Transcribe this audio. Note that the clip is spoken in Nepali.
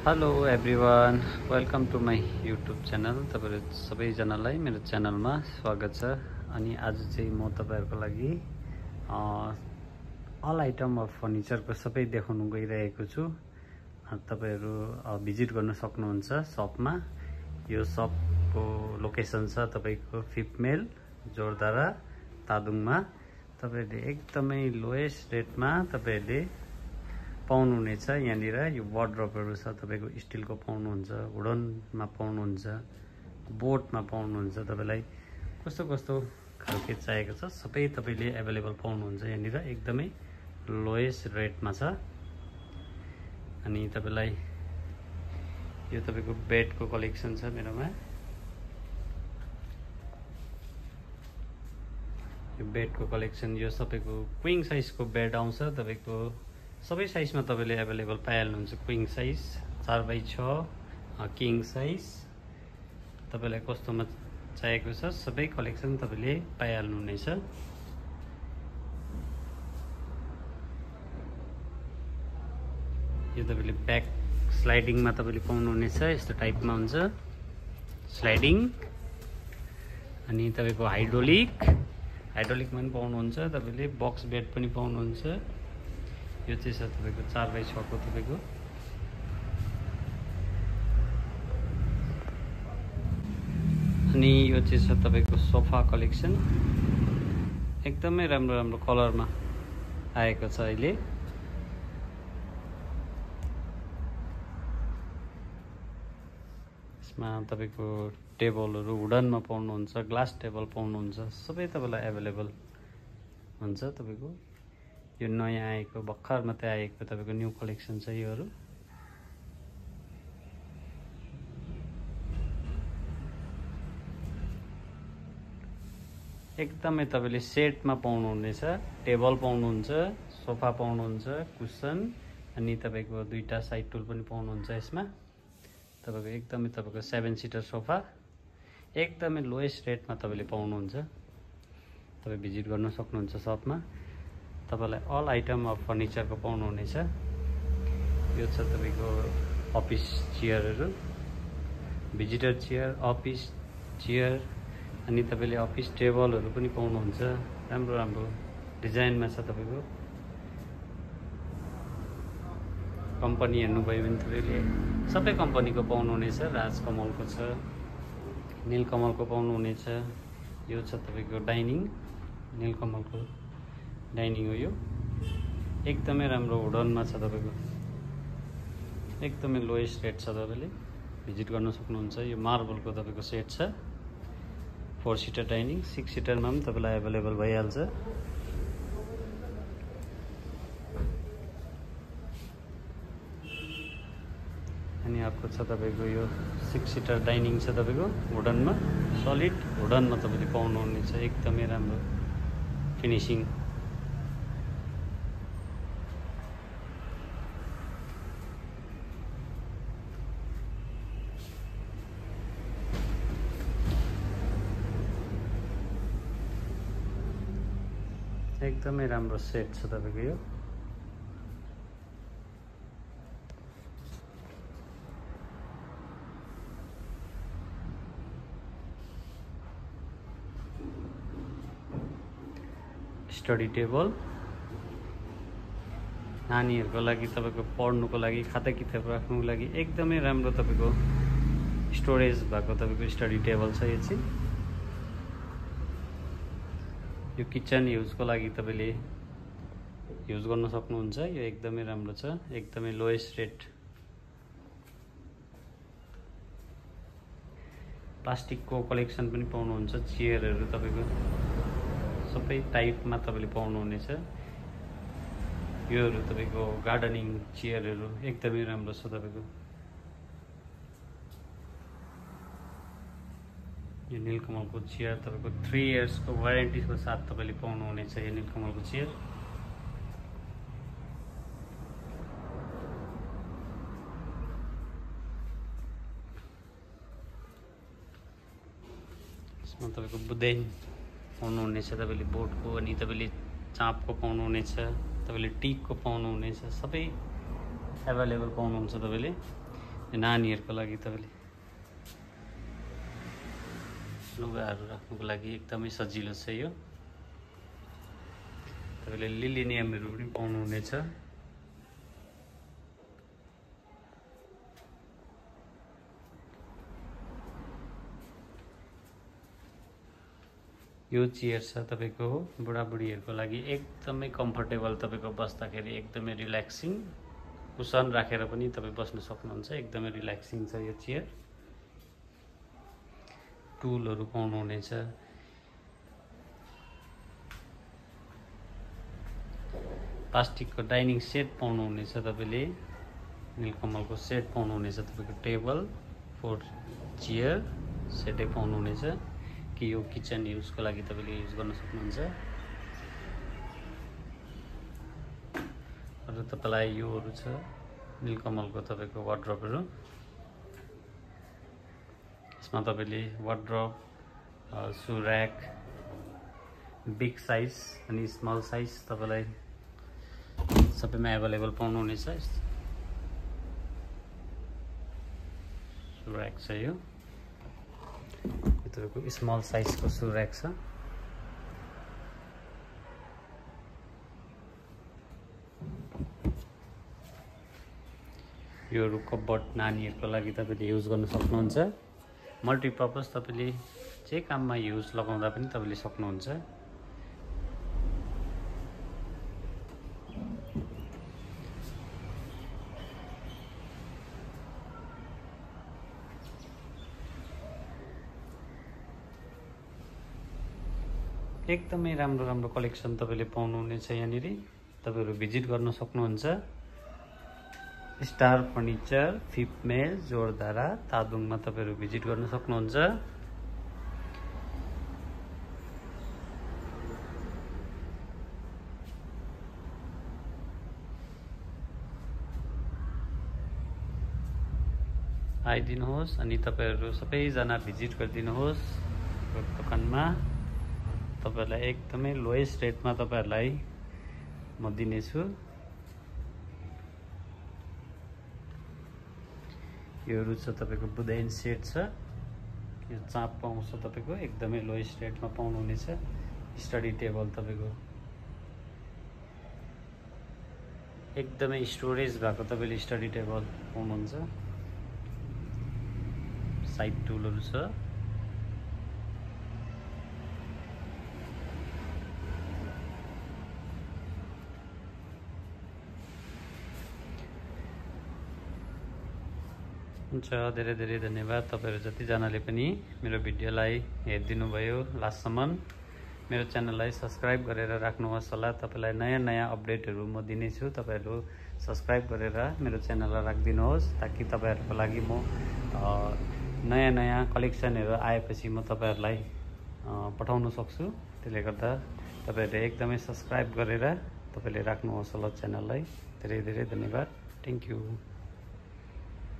Hello everyone, welcome to my YouTube channel. तपाईँहरू सबैजनालाई मेरो च्यानलमा स्वागत छ। अनि आज चाहिँ म तपाईँहरूको लागि अल आइटम अफ फर्निचरको सबै देखाउनु गइरहेको छु। तपाईँहरू भिजिट गर्न सक्नुहुन्छ सपमा। यो सपको लोकेसन छ तपाईँको 5 माइल जोरदारा तादुङमा। तपाईँहरूले एकदमै लोएस्ट रेटमा तपाईँहरूले पाउनुहुनेछ। यहाँनिर यो वार्डरोबहरू छ, तपाईँको स्टिलको पाउनुहुन्छ, वुडनमा पाउनुहुन्छ, बोटमा पाउनुहुन्छ। तपाईँलाई कस्तो कस्तो खालके चाहिएको छ सबै तपाईँले एभाइलेबल पाउनुहुन्छ यहाँनिर, एकदमै लोएस्ट रेटमा छ। अनि तपाईँलाई यो तपाईँको बेडको कलेक्सन छ मेरोमा। यो बेडको कलेक्सन यो सबैको क्विङ साइजको बेड आउँछ। तपाईँको सबै साइजमा तपाईँले एभाइलेबल पाइहाल्नुहुन्छ। क्विङ साइज 4x6 किङ साइज तपाईँलाई कस्तोमा चाहिएको छ सबै कलेक्सन तपाईँले पाइहाल्नुहुनेछ। यो तपाईँले ब्याक स्लाइडिङमा तपाईँले पाउनुहुनेछ। यस्तो टाइपमा हुन्छ स्लाइडिङ। अनि तपाईँको हाइड्रोलिकमा पनि पाउनुहुन्छ। तपाईँले बक्स बेड पनि पाउनुहुन्छ। यो चाहिँ छ तपाईँको 4x6 को तपाईँको। अनि यो चाहिँ छ तपाईँको सोफा कलेक्सन, एकदमै राम्रो राम्रो कलरमा आएको छ अहिले। यसमा तपाईँको टेबलहरू वुडनमा पाउनुहुन्छ, ग्लास टेबल पाउनुहुन्छ, सबै तपाईँलाई एभाइलेबल हुन्छ। तपाईँको यो नयाँ आएको भर्खर मात्रै आएको तपाईँको न्यू कलेक्सन छ योहरू। एकदमै तपाईँले सेटमा पाउनुहुनेछ। टेबल पाउनुहुन्छ, सोफा पाउनुहुन्छ, कुसन, अनि तपाईँको दुईटा साइड टुल पनि पाउनुहुन्छ यसमा। तपाईँको एकदमै तपाईँको 7 सिटर सोफा एकदमै लोएस्ट रेटमा तपाईँले पाउनुहुन्छ। तपाईँ भिजिट गर्न सक्नुहुन्छ सपमा। तपाईँलाई अल आइटम अफ फर्निचरको पाउनुहुनेछ। यो छ तपाईँको अफिस चेयरहरू, भिजिटर चेयर, अफिस चेयर, अनि तपाईँले अफिस टेबलहरू पनि पाउनुहुन्छ। राम्रो राम्रो डिजाइनमा छ। तपाईँको कम्पनी हेर्नुभयो भने तपाईँले सबै कम्पनीको पाउनुहुनेछ। राजकमलको छ, नीलकमलको पाउनुहुनेछ। यो छ तपाईँको डाइनिङ, नीलकमलको डाइनिङ हो यो। एकदमै राम्रो वुडनमा छ तपाईँको, एकदमै लोएस्ट रेट छ। तपाईँले भिजिट गर्न सक्नुहुन्छ। यो मार्बलको तपाईँको सेट छ। 4 सिटर डाइनिङ, 6 सिटरमा पनि तपाईँलाई एभाइलेबल भइहाल्छ। अनि अर्को छ तपाईँको यो 6 सिटर डाइनिङ छ तपाईँको वुडनमा, सलिड वुडनमा तपाईँले पाउनुहुनेछ। एकदमै राम्रो फिनिसिङ। एकदमै राम्रो सेट छ तपाईँको यो। स्टडी टेबल नानीहरूको लागि, तपाईँको पढ्नुको लागि, खाता किताब राख्नुको लागि एकदमै राम्रो तपाईँको स्टोरेज भएको तपाईँको स्टडी टेबल छ। यो चाहिँ यो किचन युजको लागि तपाईँले युज गर्न सक्नुहुन्छ। यो एकदमै राम्रो छ, एकदमै लोएस्ट रेट। प्लास्टिकको कलेक्सन पनि पाउनुहुन्छ। चेयरहरू तपाईँको सबै टाइपमा तपाईँले पाउनुहुनेछ। योहरू तपाईँको गार्डनिङ चेयरहरू एकदमै राम्रो छ। तपाईँको यो नीलकमलको चेयर तपाईँको 3 इयर्सको वारेन्टीको साथ तपाईँले पाउनुहुनेछ। यो नीलकमलको चेयर यसमा तपाईँको बुदेन पाउनुहुनेछ। तपाईँले बोटको, अनि तपाईँले चाँपको पाउनुहुनेछ, तपाईँले टिकको पाउनुहुनेछ। सबै एभाइलेबल पाउनुहुन्छ तपाईँले। नानीहरूको लागि तपाईँले लुगाहरू राख्नुको लागि एकदमै सजिलो छ यो। तपाईँले लिलिनियमहरू पनि पाउनुहुनेछ। यो चेयर छ तपाईँको बुढाबुढीहरूको लागि एकदमै कम्फर्टेबल, तपाईँको बस्दाखेरि एकदमै रिल्याक्सिङ, कुसन राखेर पनि तपाईँ बस्न सक्नुहुन्छ। एकदमै रिल्याक्सिङ छ यो चेयर। टुलहरू पाउनुहुनेछ। प्लास्टिकको डाइनिङ सेट पाउनुहुनेछ तपाईँले। नीलकमलको सेट पाउनुहुनेछ। तपाईँको टेबल 4 चेयर सेटै पाउनुहुनेछ कि यो किचन युजको लागि तपाईँले युज गर्न सक्नुहुन्छ। अरू तपाईँलाई योहरू छ नीलकमलको तपाईँको वार्डरोबहरू। यसमा तपाईँले वार्डरोब, सु र्याक, बिग साइज अनि स्मल साइज तपाईँलाई सबैमा एभाइलेबल पाउनुहुनेछ। सु र्याक छ यो तपाईँको स्मल साइजको सु र्याक छ। यो कबोर्ड नानीहरूको लागि तपाईँले युज गर्न सक्नुहुन्छ। मल्टिपर्पज तपाईँले जे काममा युज लगाउँदा पनि तपाईँले सक्नुहुन्छ। एकदमै राम्रो राम्रो कलेक्सन तपाईँले पाउनुहुनेछ यहाँनिर। तपाईँहरू भिजिट गर्न सक्नुहुन्छ। स्टार फर्निचर, 5 माइल, जोरधारा, तादुङमा तपाईँहरू भिजिट गर्न सक्नुहुन्छ। आइदिनुहोस् अनि तपाईँहरू सबैजना भिजिट गरिदिनुहोस् दोकानमा। तपाईँहरूलाई एकदमै लोएस्ट रेटमा तपाईँहरूलाई म दिनेछु। योहरू छ तपाईँको बुदाइन सेट छ। यो चाप पाउँछ तपाईँको एकदमै लोएस्ट रेटमा पाउनुहुनेछ। स्टडी टेबल तपाईँको एकदमै स्टोरेज भएको तपाईँले स्टडी टेबल पाउनुहुन्छ। साइड टुलहरू छ। हुन्छ, धेरै धेरै धन्यवाद तपाईँहरू जतिजनाले पनि मेरो भिडियोलाई हेरिदिनु भयो लास्टसम्म। मेरो च्यानललाई सब्सक्राइब गरेर राख्नुहोस् होला। तपाईँलाई नयाँ नयाँ अपडेटहरू म दिनेछु। तपाईँहरू सब्सक्राइब गरेर मेरो च्यानललाई राखिदिनुहोस् ताकि तपाईँहरूको लागि म नयाँ नयाँ कलेक्सनहरू आएपछि म तपाईँहरूलाई पठाउन सक्छु। त्यसले गर्दा तपाईँहरूले एकदमै सब्सक्राइब गरेर तपाईँले राख्नुहोस् होला च्यानललाई। धेरै धेरै धन्यवाद। Thank you.